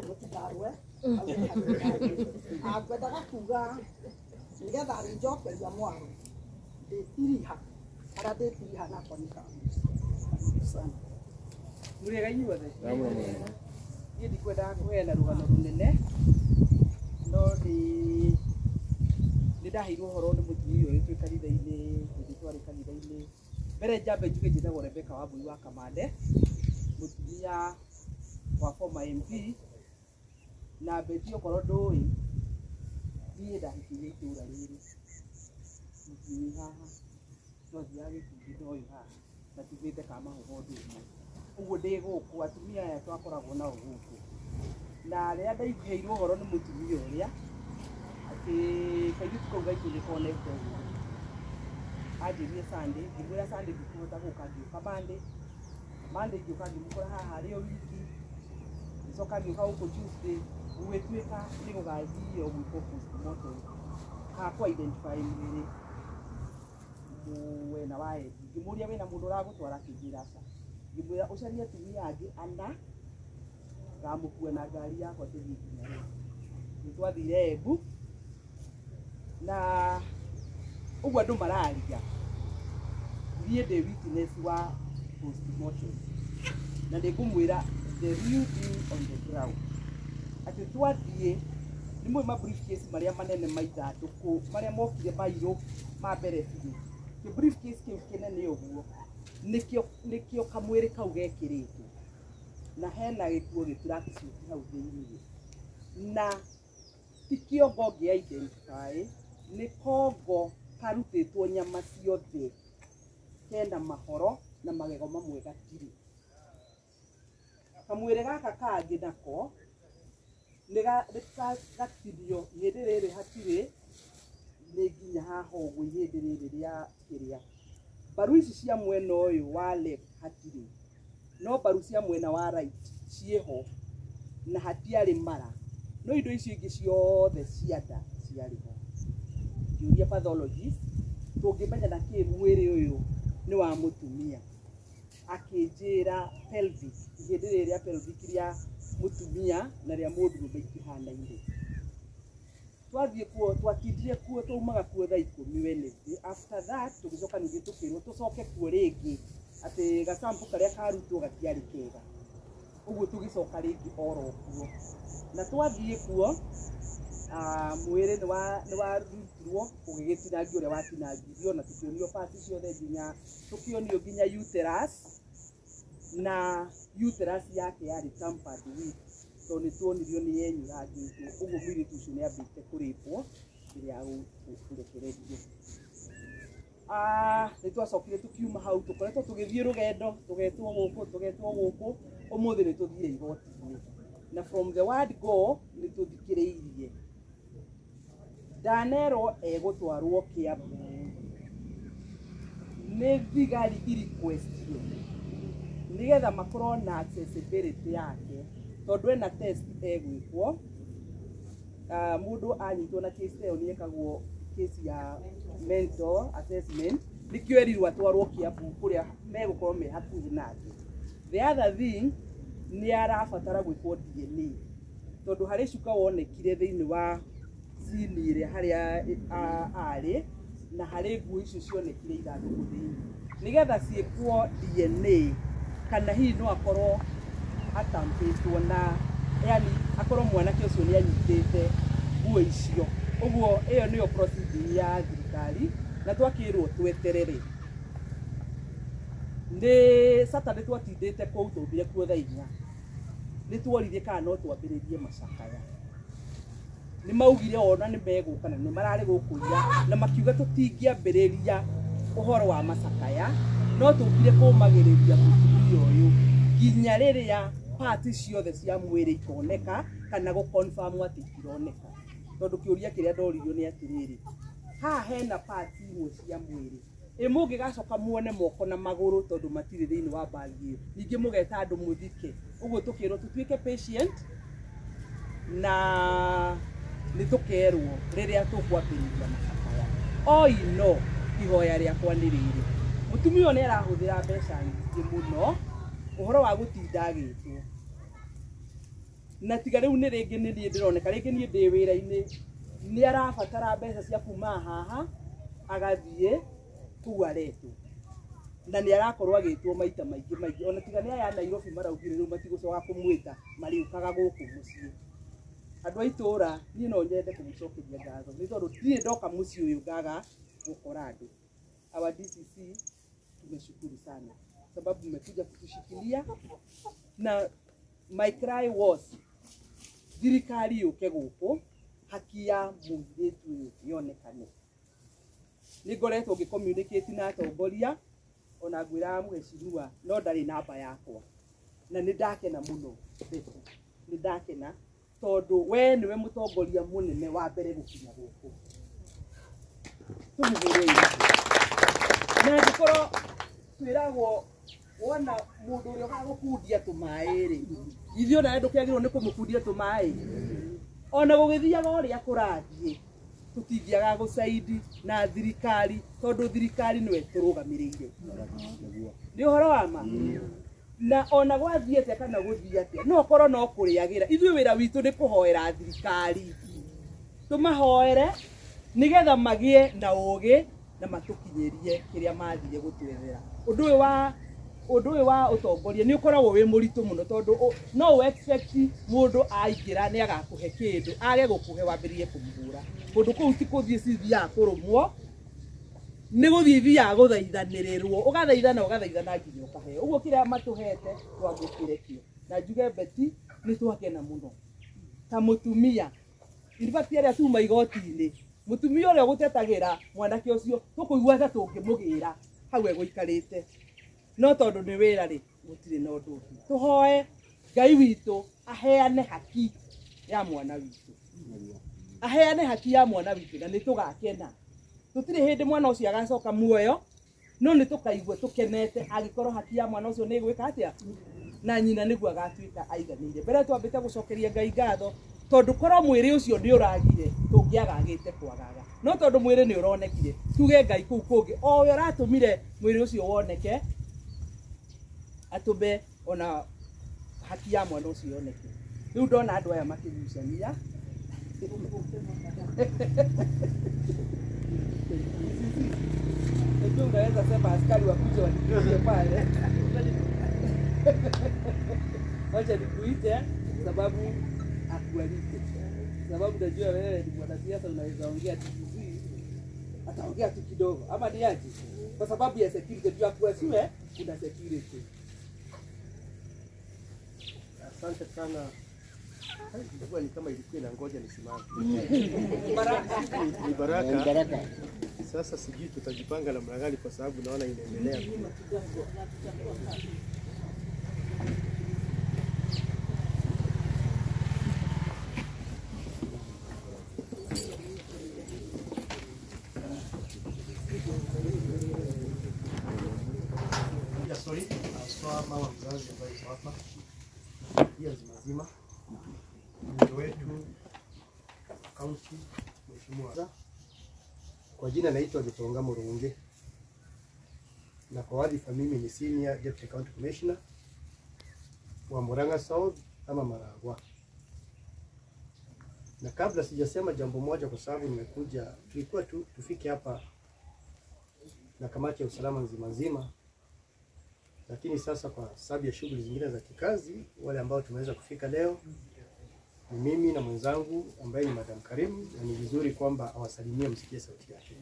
mũtikarũe. Ngwendaga kuga nĩgetha rĩnjokeria mwaro ndĩtiriha harĩa ndĩtiriha nakwa nĩ sana. Mũrĩega inyuothe? Niĩ ndikwendaga kũheana rũgano rũnene, no nĩ ndaheirwo ũhoro nĩ mũtumia ũyũ twĩ kanitha-inĩ, hĩndĩ twarĩ kanitha-inĩ. Mbere njambe njuge njĩtagwo Rebecca Wambui wa Kamande, mũtumia wa former MP, na Betty okorwo ndũĩ, niĩ ndahikĩire itũra rĩrĩ, mũciĩ wĩ haha, twathiaga gĩkundi na ũyũ haha, na tumĩte Kamahũha ũndũ ũmwe. Ũguo ndĩ gũkũ, atumia aya twakoragwo nao gũkũ. Na rĩrĩa ndaheirwo ũhoro nĩ mũtumia ũrĩa, atĩ kairĩtu kau gaitũ nĩ konete ũguo, anjĩrire Sunday, ngĩmwĩra Sunday ndikũhota gũka, ngĩũka Monday, Monday ngĩũka ngĩmũkora haha arĩ o wiki, ngĩcoka ngĩũka gũkũ Tuesday, gũgĩtuĩka nĩ gũgathio gwĩkwo postmortem kana kũ identify mwĩrĩ mwena wa Embu. Ngĩmũria wĩna mũndũ ũragũtwara, akĩnjĩra aca. Ngĩmwĩra ũcarie atumia angĩ ana, ngamũkua na ngari yakwa tũthiĩ nginya Embu. Nĩ twathire Embu na ũguo andũ mararia, niĩ ndĩ witness wa postmortem. Na nĩ ngũmwĩra the real deal on the ground atĩ twathiĩ nĩ mũĩ ma briefcase marĩa manene ma ithandũkũ marĩa mokire mairũ ma mbere biũ, kĩ briefcase kĩu kĩnene ũguo nĩkĩo kamwĩrĩ kau gekĩrĩtwo, na hena gĩkuo gĩ tracksuit hau thĩiniĩ, na ti kĩongo ngĩ identify, nĩ kongo karutĩtwo nyama ciothe, kena mahoro na magego mamwe gatirĩ. Kamwĩrĩ gaka kangĩ nako nĩ gatinio ihĩndĩ rĩrĩ hatirĩ, nĩ nginya haha ũguo ihĩndĩ rĩrĩ rĩa kĩrĩa. Mbaru ici cia mwena ũyũ wa left hatirĩ, no mbaru cia mwena wa right ciĩho na hatiarĩ mara, no indo icio ingĩ ciothe cia nda ciarĩ ho. Ngĩũria pathologist tũngĩmenya na kĩ mwĩrĩ ũyũ nĩ wa mũtumia, akĩnjĩra pelvic, ihĩndĩ rĩrĩ rĩa pelvic rĩa mũtumia na rĩa mũndũrũme itihanaine. Twathiĩ kuo, twatindire kuo, twaumaga kuo thaa 10 Wednesday. After that tũgĩcoka ningĩ tũkĩrwo tũcoke kuo rĩngĩ atĩ gasample karĩa karutwo gatiarĩ kega, ũguo tũgĩcoka rĩngĩ oro kuo. Na twathiĩ kuo mwĩrĩ nĩ warutirwo ũgĩgĩtinangio ũrĩa watinangirio, na tũkĩonio parts ciothe nginya tũkĩonio nginya uterus, na uterus yake yarĩ tampered with tondũ nĩ tuonirio nĩ yenyũrangĩtwo, ũguo mũirĩtu ũcio nĩ ambĩte kũrĩpwo mbere ya kũrekererio. Nĩ twacokire tũkiuma hau, tũkoretwo tũgĩthiĩ rũgendo, tũgetwo gũkũ, tũgetwo gũkũ, ũmũthĩ nĩ tũthire igoti-inĩ, na from the word go nĩ tũthikĩrĩirie. Ndanerwo egũtwarwo Kiambu nĩ thigari i-requestire nĩgetha makorwo na accessibility yake, tondũ ena test egwĩkwo. Mũndũ anyitwo na case ĩyo nĩ ekagwo case ya mental assessment, nĩkĩo erirwo atwarwo Kiambu kũrĩa megũkorwo me hakuhĩ nake. The other thing, nĩ arabatara gwĩkwo DNA, tondũ harĩ cuka wonekire thĩinĩ wa scene ĩrĩa harĩa arĩ, na harĩ nguo icio cionekire ithandũkũ thĩinĩ, nĩgetha ciĩkwo DNA, kana hihi no akorwo atampĩtwo na yani akorwo mwanake ũcio nĩ anyitĩte nguo icio. Ũguo ĩyo nĩyo proceeding ya thirikari, na twakĩrwo tweterere. Nĩ Saturday twatindĩte kũu, twaumire kuo thaa 4, nĩ tuoririe kana no twambĩrĩrie macakaya. Nĩ maugire ona nĩ megũka na nĩ mararĩ gũkũ ira, na makiuga tũtingĩambĩrĩria ũhoro wa macakaya, no tũkire kũmagĩrĩria mũtumia ũyũ nginya rĩrĩa parts ciothe cia mwĩrĩ ikoneka kana gũ confirm atĩ itironeka. Tondũ kĩũria kĩrĩa ndoririo nĩ atĩrĩrĩ, haha hena parts imwe cia mwĩrĩ ĩ mũngĩgacoka muone moko na magũrũ tondũ matirĩ thĩinĩ wa bagi ĩyo, ningĩ mũgeta andũ mũthike. Ũguo tũkĩrwo tũtuĩke patient na nĩ tũkerwo rĩrĩa tũkwambĩrĩria macakaya. Oi no, ihoya rĩakwa nĩ rĩrĩ, mũtumia ũyũ nĩ arahũthĩra mbeca nyingĩ mũno ũhoro wa gũtinda agĩtwo, na tiga rĩu nĩ rĩngĩ nĩ niĩ ndĩroneka, rĩngĩ niĩ ndĩ wĩra-inĩ, nĩ arabatara mbeca cia kuma haha agathiĩ kũu aretwo, na nĩ arakorwo agĩtwo maita maingĩ maingĩ, ona tiga nĩ aya Nairobi maraugire rĩu matigũcoka kũmwĩta, marĩũkaga gũkũ mũciĩ. Andũ a itũũra niĩ no nyende kũmũcokeria ngatho nĩ tondũ ndirĩ ndoka mũciĩ ũyũ ngaga gũkora andũ. Our DCC tumeshukuru sana sababu mmekuja kutushikilia, na my cry was thirikari yũke gũkũ haki ya mũirĩtu ũyũ yonekane. Nĩ ngoretwo ngĩ communicate na atongoria, ona ngwĩraga mũhecimiwa no ndarĩ namba yakwa, na nĩ ndakena mũno Betty, nĩ ndakena tondũ we nĩwe mũtongoria mũnene wa mbere gũkinya gũkũ. Tũmũhũrei. Na angĩkorwo twĩragwo wona mũndũ ũrĩa ũgagũkundia tũmaĩ rĩ, ithuĩ onawe ndũkĩagĩrĩirwo nĩ kũmũkundia tũmaĩ. Ona gũgĩthiaga ũrĩa kũrathiĩ, tũtingĩaga gũcaidi na thirikari tondũ thirikari nĩwe tũrũgamĩrĩire. Nĩ ũhoro wa ma? Na ona gwathiĩ atĩa kana gũthiĩ atĩa, no ũkorwo no kũrĩagĩra. Ithuĩ wĩra witũ nĩ kũhoera thirikari, tũmahoere nĩgetha magĩe na ũgĩ na matũkinyĩrie kĩrĩa mathire gũtwethera. Ũndũ ũyũ wa Ũndũ ũyũ wa ũtongoria nĩ ũkoragwo wĩ mũritũ mũno tondũ no expect mũndũ aingĩra nĩ agakũhe kĩndũ age gũkũhe wambĩrĩrie kũmũhũra. Kũndũ kũu ti kũthiĩ cithiaga kũrũmwo, nĩ gũthiĩ ithiaga gũthaithanĩrĩrwo, ũgathaithana ũgathaithana nginya ũkaheo. Ũguo kĩrĩa matũhete twamũkĩre kĩo. Na njuge Betty nĩ twakena mũno ta mũtumia. In fact arĩa tuma igoti-inĩ, mũtumia ũrĩa ũgũtetagĩra mwanake ũcio tũkũigua ta tũngĩmũgĩra hau egũikarĩte. No tondũ nĩ wĩra rĩ, gũtirĩ na ũndũ ũngĩ. Tũhoe Ngai witũ aheane haki ya mwana witũ. Aheane haki ya mwana witũ na nĩ tũgakena. Tũtirĩ hĩndĩ mwana ũcio agacoka muoyo, no nĩ tũkaigua tũkenete angĩkorwo haki ya mwana ũcio nĩ ĩgwĩka atĩa na nyina nĩguo agatuĩka aiganĩire. Mbere twambĩte gũcokeria Ngai ngatho tondũ korwo mwĩrĩ ũcio nĩ ũragire tũngĩagagĩte kwagaga. No tondũ mwĩrĩ nĩ ũronekire, tuge Ngai kũu kũngĩ o we ũratũmire mwĩrĩ ũcio woneke atũme ona haki ya mwana ũcio yoneke. Rĩu ndona andũ aya makĩgucania. Ndio unaweza sema askari wakuje wanikuite pale. Wacha nikuite sababu akualike. Sababu najua wewe ni mwanasiasa unaweza ongea TBC. Ataongea tu kidogo ama ni aje? Kwa sababu ya security juu akuasiwe kuna security. Asante sana. Ilikuwa ni kama ilikuwa inangoja nisimame. Ni baraka. Baraka. Sasa sijui tutajipanga namna gani kwa sababu naona inaendelea. Ya sorry, aswa mama mzazi ambaye yuko hapa. Pia zimazima. Mbunge wetu county Mheshimiwa. Kwa jina naitwa Gitonga Murunge. Na kwa wadhifa mimi ni Senior Deputy County Commissioner wa Murang'a South ama Maragua. Na kabla sijasema jambo moja kwa sababu nimekuja, tulikuwa tu tufike hapa na kamati ya usalama nzima nzima, lakini sasa kwa sababu ya shughuli zingine za kikazi, wale ambao tumeweza kufika leo ni mimi na mwenzangu ambaye ni Madam Karimu, na ni vizuri kwamba awasalimie msikie sauti yake.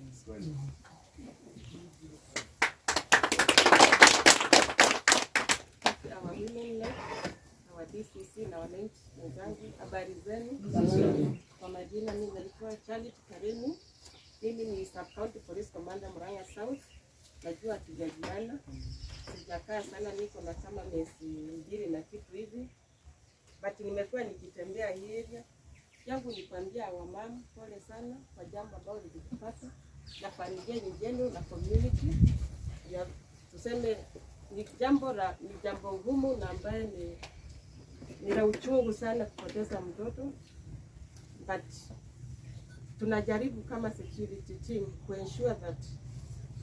Our women left, our DCC na wananchi wenzangu, habari zenu. Kwa majina mimi naitwa Charlotte Karimu. Mimi ni Sub County Police Commander Murang'a South. Najua hatujajuana. Sijakaa sana, niko na kama miezi 2 na kitu hivi. But nimekuwa nikitembea hii area. Yangu ni kuambia wamama pole sana kwa jambo ambalo lilikupata na familia nyingine na community. Ya tuseme ni jambo ngumu na ambaye ni la uchungu sana kupoteza mtoto. But tunajaribu kama security team ku ensure that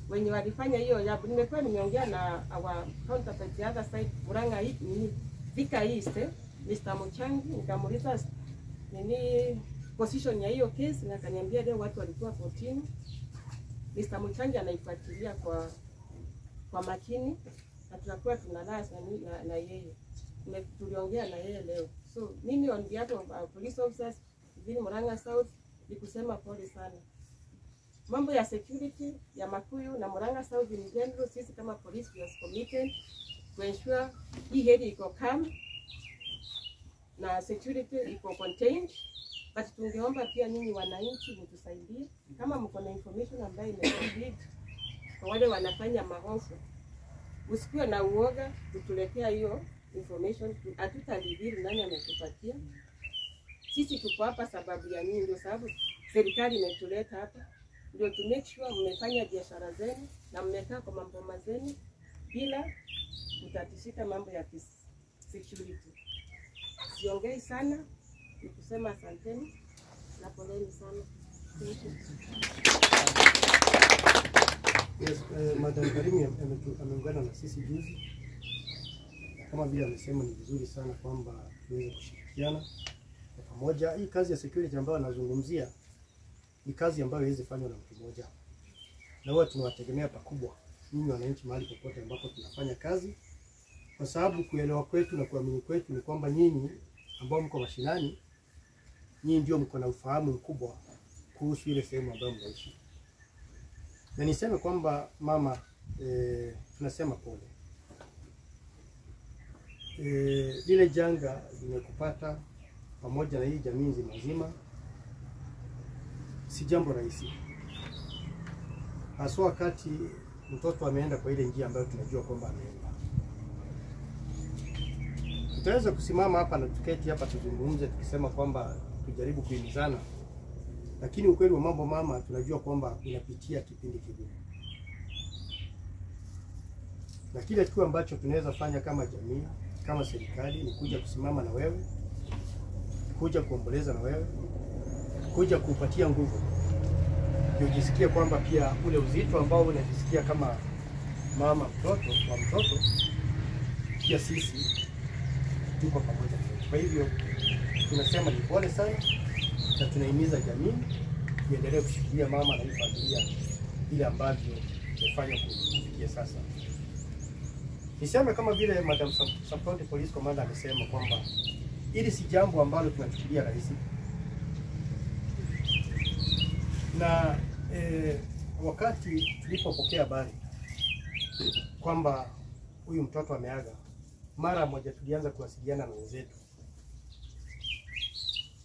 wenye walifanya hiyo jambo, nimekuwa nimeongea na our counterpart the other side Murang'a hii nini Thika East, Mr. Muchangi, nikamuuliza nini position ya hiyo case na akaniambia leo watu walikuwa 14. Mr. Muchangi anaifuatilia kwa makini na tutakuwa tunalala na yeye. Tuliongea na yeye leo. So mimi on behalf of our police officers within Murang'a South ni kusema pole sana. Mambo ya security ya Makuyu na Murang'a South in general, sisi kama police we are committed to ensure hii area iko calm na security iko contained. But tungeomba pia nyinyi wananchi mtusaidie kama mko na information ambayo imekuja kwa wale wanafanya maovu, usikuwe na uoga kutuletea hiyo information. Hatutalidhiri nani ametupatia. Sisi tuko hapa sababu ya nyinyi, ndio sababu serikali imetuleta hapa, ndio to make sure mmefanya biashara zenu na mmekaa kwa mambo zenu bila kutatishika mambo ya security. Siongei sana, nikusema asanteni na poleni sana. Yes, Madam Karimu ameungana na sisi juzi. Kama vile amesema ni vizuri sana kwamba tuweze kushirikiana kwa pamoja. Hii kazi ya security ambayo anazungumzia ni kazi ambayo haiwezi fanywa na mtu mmoja. Na huwa tunawategemea pakubwa nyinyi wananchi mahali popote ambapo tunafanya kazi. kwa sababu kuelewa kwetu na kuamini kwetu ni kwamba nyinyi ambao mko mashinani, nyinyi ndio mko na ufahamu mkubwa kuhusu ile sehemu ambayo mnaishi. Na niseme kwamba mama, tunasema pole. Lile janga limekupata pamoja na hii jamii nzima nzima si jambo rahisi, haswa wakati mtoto ameenda kwa ile njia ambayo tunajua kwamba ameenda. Tutaweza kusimama hapa na tuketi hapa tuzungumze tukisema kwamba tujaribu kuhimizana, lakini ukweli wa mambo mama, tunajua kwamba unapitia kipindi kigumu, na kile tu ambacho tunaweza fanya kama jamii, kama serikali, ni kuja kusimama na wewe, kuja kuomboleza na wewe, kuja kupatia nguvu, ujisikie kwamba pia ule uzito ambao unajisikia kama mama mtoto wa mtoto, pia sisi tuko pamoja. Kwa hivyo tunasema ni pole sana, na tunahimiza jamii iendelee kushikilia mama na hii familia ile ambavyo imefanya kufikia sasa. Niseme kama vile Madam Sub-County Police Commander amesema kwamba hili si jambo ambalo tunachukulia rahisi, na wakati tulipopokea habari kwamba huyu mtoto ameaga, mara moja tulianza kuwasiliana na wenzetu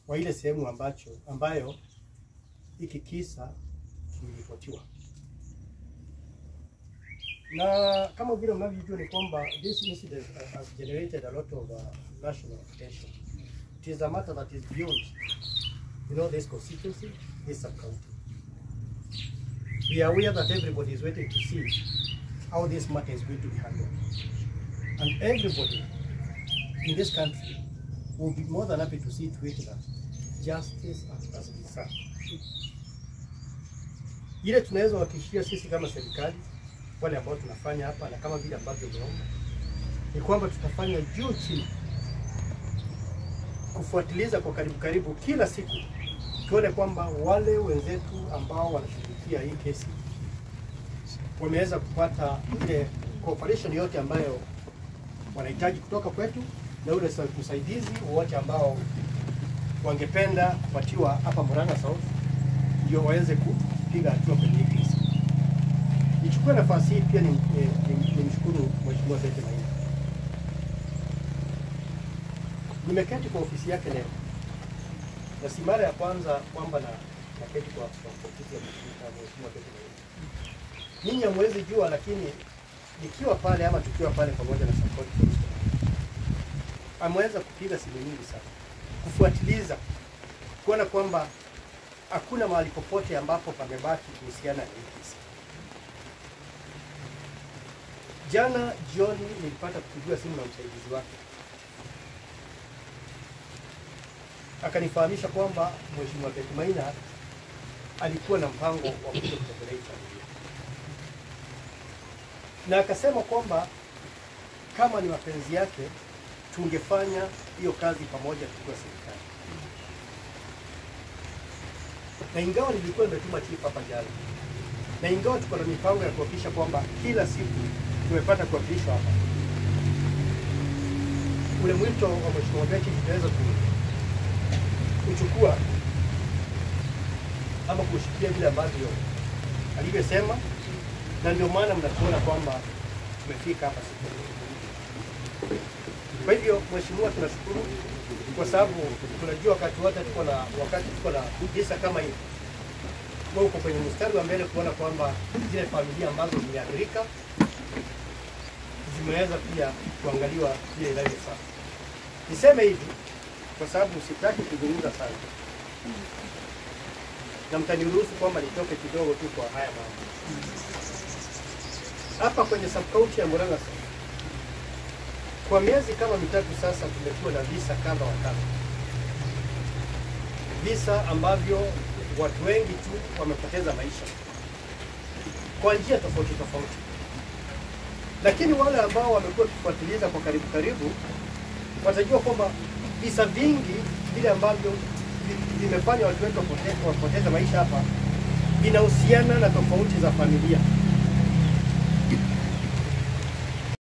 wa ile sehemu ambayo hiki kisa kiliripotiwa. Na kama vile mnavyojua ni kwamba this incident has generated a lot of national attention. It is a matter that is beyond, you know, this constituency, this sub-county. We are aware that everybody is waiting to see how this matter is going to be handled. And everybody in this country will be more than happy to see to it that justice has been served. Ile tunaweza kuhakikishia sisi kama serikali, wale ambao tunafanya hapa na kama vile ambavyo umeomba, ni kwamba tutafanya juu chini kufuatiliza kwa karibu karibu kila siku, tuone kwamba wale wenzetu ambao wanashughulikia hii kesi wameweza kupata ile cooperation yote ambayo wanahitaji kutoka kwetu, na ule usaidizi wote ambao wangependa kupatiwa hapa Murang'a South ndio waweze kupiga hatua kwenye hii kesi. Nichukue nafasi hii pia nimshukuru Mheshimiwa Betty Maina. Nimeketi kwa ofisi yake leo, na si mara ya kwanza kwamba naketi kwa ofisi ya Mheshimiwa Betty Maina. Ninyi hamwezi jua, lakini nikiwa pale ama tukiwa pale pamoja na support police, ameweza kupiga simu nyingi sana kufuatiliza kuona kwamba hakuna mahali popote ambapo pamebaki kuhusiana na hii kesi. Jana jioni nilipata kupigiwa simu na msaidizi wake, akanifahamisha kwamba Mheshimiwa Betty Maina alikuwa na mpango wa kuja kutembelea hii familia, na akasema kwamba kama ni mapenzi yake tungefanya hiyo kazi pamoja tukiwa serikali. Na ingawa nilikuwa nimetuma chief hapa jana, na ingawa tuko na mipango ya kuhakikisha kwamba kila siku tumepata kuwakilishwa hapa, ule mwito wa Mheshimiwa Betty tutaweza kuchukua ama kushikilia vile ambavyo alivyosema, na ndio maana mnatuona kwamba tumefika hapa siku. Kwa hivyo Mheshimiwa, tunashukuru kwa sababu tunajua wakati wote tuko na visa kama hivi, wewe uko kwenye mstari wa mbele kuona kwamba zile familia ambazo zimeathirika zimeweza pia kuangaliwa vile inavyofaa. Niseme hivi kwa sababu sitaki kuzungumza sana, na mtaniruhusu kwamba nitoke kidogo tu kwa haya mambo. Hapa kwenye sub-county ya Murang'a kwa miezi kama mitatu sasa tumekuwa na visa kadha wa kadha, visa ambavyo watu wengi tu wamepoteza maisha kwa njia tofauti tofauti. Lakini wale ambao wamekuwa wakifuatiliza kwa karibu karibu watajua kwamba visa vingi vile ambavyo vimefanya watu wetu wapoteza maisha hapa vinahusiana na tofauti za familia.